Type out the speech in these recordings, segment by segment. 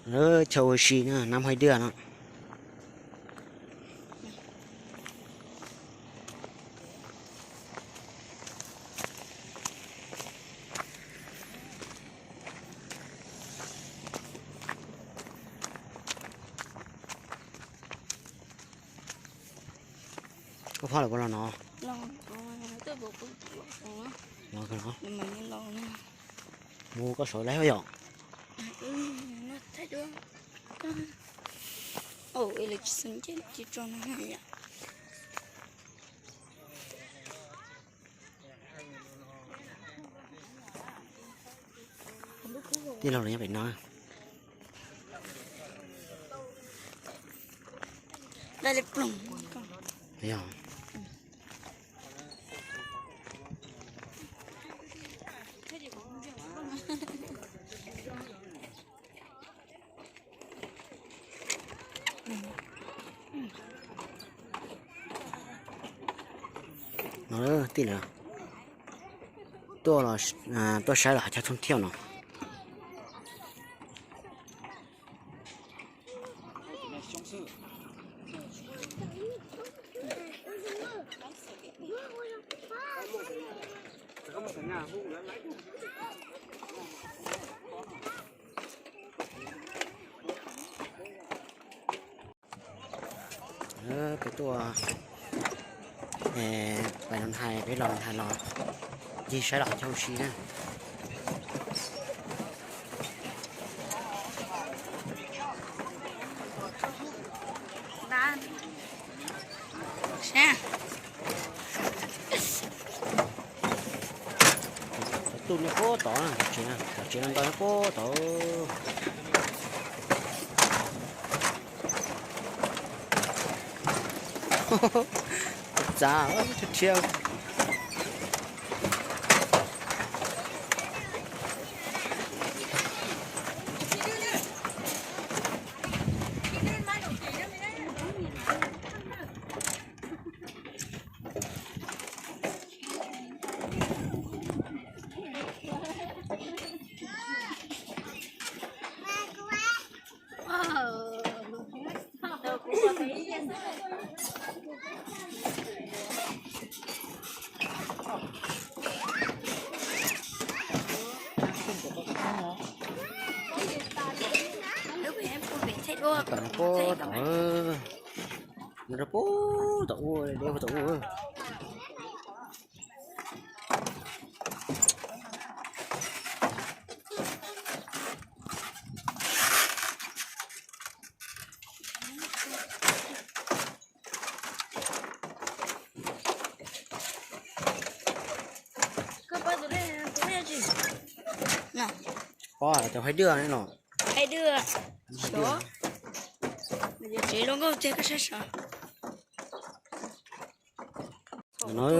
ເອີ ໂຊໂອຊີນະ ນ້ຳຫ້ອຍເດືອເນາະ. ກໍພໍແລ້ວບໍ່ລະເນາະ? ລອງ ເອີ ແຕ່ບໍ່ເບິ່ງ ລອງເນາະ ມັນຍັງລອງນະ. ໝູກໍສວຍແລ້ວຫຍັງ ອືມ ນະ ໄທດ້ວຍ. ໂອ້ ເອເລັກຊັນເຈັນ ຈິດຈອນນະ ທີ່ເຮົາຍັງໄປນອນ ໄດ້ເລີຍ ປຸ້ງ ຫຍັງ. ເອົາເດີ ຕິດແລ້ວ ຕົວລະ ອາ ຕົວໃຊ້ລະ ເຈົ້າທ່ອງທ່ຽວເນາະ. ເອີ ໄປຕົວະ ເອີ ໄປນຳໄທ ໄປລອງໄທລອງ ຈີໃຊ້ລາວເຈົ້າຊີນະ ນານ ແຊ ຕູນໂກໂຕນະ ເຈົ້າຈີນະ ເຈົ້າຈີນໂກໂຕ ຈ້າ ເອີຍ ທ່ຽວ. ຕາໂປຕາເອີຍ ມັນຕາໂປຕາໂອ້ຍ ເດ້ຕາໂອ້ຍ. ນະ ອໍ ແຕ່ໄພເດືອແນ່ນອນ ໄພເດືອ ໄພເດືອ ໂຊ ມັນຈະເຈລົງກໍເຈກໍຊະຊະ. ເອີ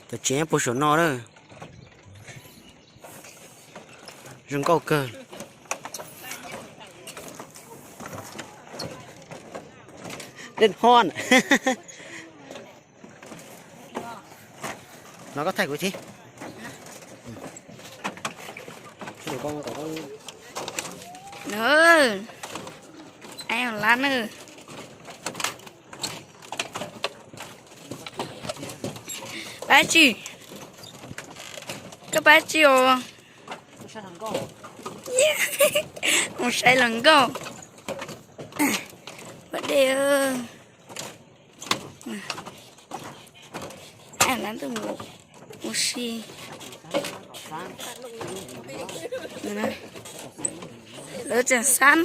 ແຕ່ເຈບໍ່ຊົນນໍເດີ ຍັງເກົ່າເກີນ ເດັດຮ້ອນ. ເຮົາກໍຖ່າຍກູທີ ເດີ ໄອ້ລານເອີ ໄປຈີ ກໍໄປຈີໂອ ໂອໄຊລັງໂກ ປະເດ ເອີ ອັນນັ້ນຕົວໝູ ໂອຊີ ເດີນະ ເລີຈະຊັ້ນ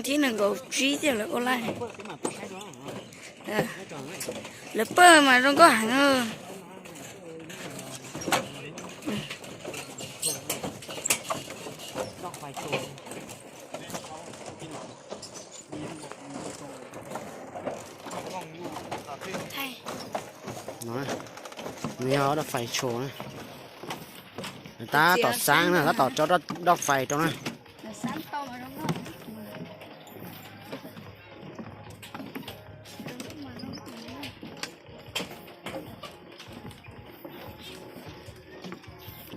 ທີໜຶ່ງກໍຈີ້ຕຽວລະໂອໄລ ເອີ ເລີເປີມາລົງກໍຫັນ ເອີ. ນະ ນີ້ເຮົາດອກໄຟໂຊນະ ຕາຕໍ່ຊ້າງນະ ຕາຕໍ່ເຈົ້າດອກ ດອກໄຟຕົງນັ້ນ.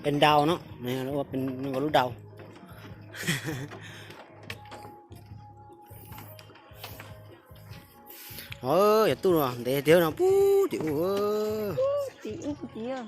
ປັນດາວເນາະ ແມ່ນ ເອີ້ນວ່າເປັນ ເອີ້ນວ່າລູກດາວ. ເອີ ຢ່າຕູ້ວ່າ ເດ ດຽວນະ ປູ ຕິອູ ເອີ ຕິອູ ຕິອູ.